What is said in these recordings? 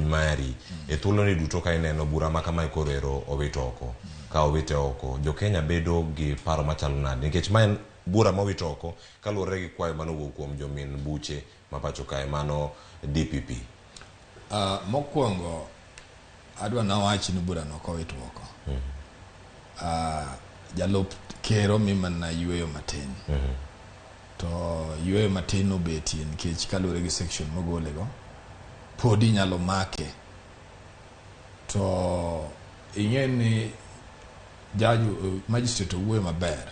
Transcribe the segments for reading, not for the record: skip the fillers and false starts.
mari e thuoloni duto ka ineno bura ma kamae koro ero owit oko ka owite oko jo-Kenya bedo gi paro machalo nade nikech ma en bura mowit oko kaluwore gi kwayo manowuok kuom jomin buche ma pacho kae mano DPP. Mokwongo adwa nawach ni burano ok owit oko. Jalup ker omi mana yueyo matin. To yueyo matin obetie nikech kaluwore gi section mogolego, pod inyalo make. To ing'e ni judge, magistrate owuoyo maber.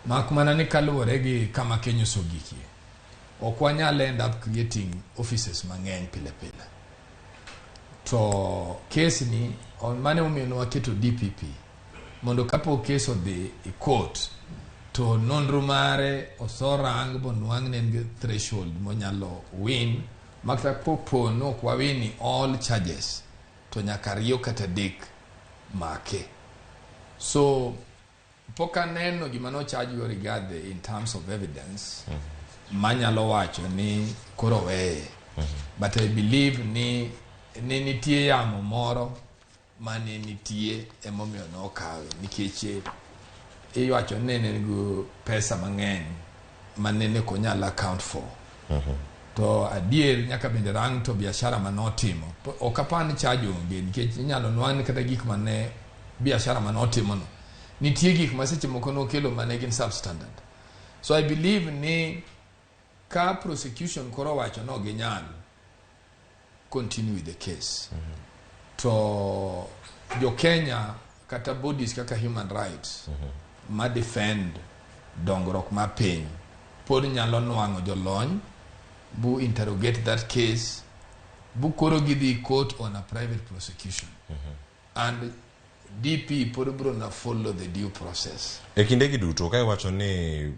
Mak mana ni kaluwore gi kama Kenya osegikie, ok wanyal end up creating offices mang'eny pile pile. To case ni mane omiyo ne waketo DPP mondo kapok case odhi e court to nonro mare osorang bonwang' ne en gi threshold monyalo win makata kopo ni ok wawini all charges to nyaka ariyo kata adek make. So pok aneno gima nocharge go Rigathi in terms of evidence manyalo wacho ni koro weye. But I believe ni nitie yamo moro mane nitie emomiyo nokawe nikech iwacho ni ne en gi pesa mang'eny mane ok onyal account for. To adier nyaka bende rang to biashara manotimo ok apar ni charge onge nikech inyalo nwang' ni kata gik mane biashara manotimo no nitie gik ma seche moko nokelo mane gin substandard. So I believe ni ka prosecution koro wacho no ginyal continue with the case to jo Kenya kata bodies kaka human rights ma defend dongruok mar piny pod nyalo nwang'o jolony bu interrogate that case bu koro gidhi court on a private prosecution and DP pod biro na follow the due process. E kindegi duto ka iwacho ni